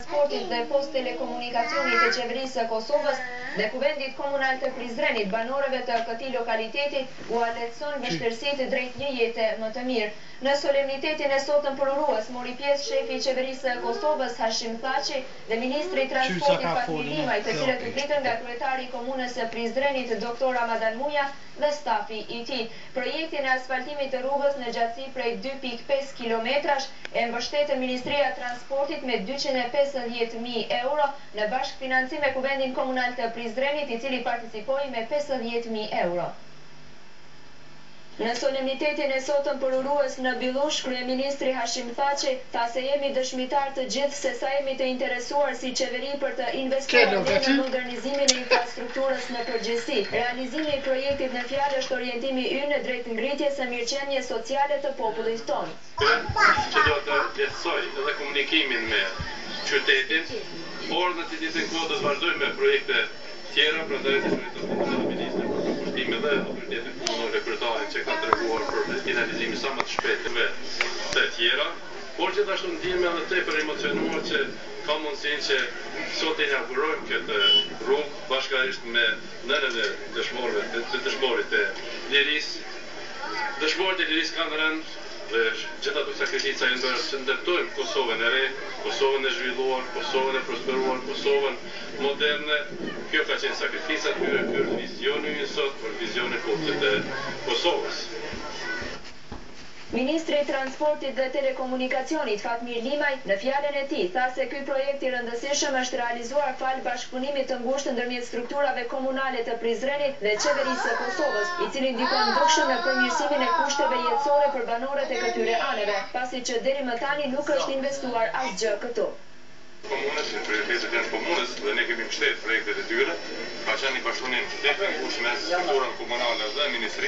Transportit dhe Postë-Telekomunikacionit të Qeverisë së Kosovës dhe Kuvendit Komunal të Prizrenit, banorëve të këtij lokaliteti ua lehtëson vështirësitë drejt një jete më të mirë. Në solemnitetin e sotëm përurues mori pjesë shefi i Qeverisë së Kosovës, Hashim Thaçi dhe ministri i Transportit Fatmir Limaj, të cilët u pritën nga kryetari i Komunës së Prizrenit, Doktor Ramadan Muja dhe stafi i tij. Projektin e asfaltimit të rrugës në gjatësi prej 2,5 kilometrash e mbështetën Ministria e Transportit me 250.000 euro në bashkëfinancim me Kuvendin Komunal të Prizrenit, i cili participoi me 50.000 euro. Në solemnitetin e sotëm përurues në Billush, kryeministri Hashim Thaçi tha se jemi dëshmitar të gjithë se sa jemi të interesuar si qeveri për të investuar ne në modernizimin e infrastrukturës në përgjithësi. Realizimi i projektit në fjalë është orientimi ynë drejt ngritjes së mirëqenies sociale të popullit tonë. Që do të lehtësojë edhe komunikimin me qytetin, por në të njëjtën kohë do të vazhdojmë me projekte tjera, prandaj dëshiroj të falënderoj edhe ministrin për përkushtimin dhe autoritetin komunale kryetarin që kanë treguar për finalizimin sa më të shpejtë të të tjera, por gjithashtu ndihem edhe tepër emocionuar që kam mundësinë që sot të inaugurojmë këtë rrugë bashkarisht me nënën e dëshmorëve të dëshmorit të lirisë. Dëshmorët e lirisë kanë rënë dhe gjithë ato sakrifica janë bërë që ndërtojmë Kosovën e re, Kosovën e zhvilluar, Kosovën e prosperuar, Kosovën moderne, kjo ka qenë sakrifica e tyre, ky është vizioni ynë sot, është vizioni i popullit të Kosovës. Ministri i Transportit dhe Telekomunikacionit, Fatmir Limaj, në fjalën e tij, tha se ky projekt i rëndësishëm është realizuar falë bashkëpunimit të ngushtë ndërmjet strukturave komunale të Prizrenit dhe Qeverisë së Kosovës, i cili ndikon dukshëm në përmirësimin e kushteve jetësore për banorët e këtyre anëve, pasi që deri më tani nuk është investuar asgjë këtu. Komunës, që prioritetet janë të komunës dhe ne kemi mbështet projektet e tyre. Ka qenë një bashkëpunim tepër i ngushtë mes strukturave komunale dhe ministrisë.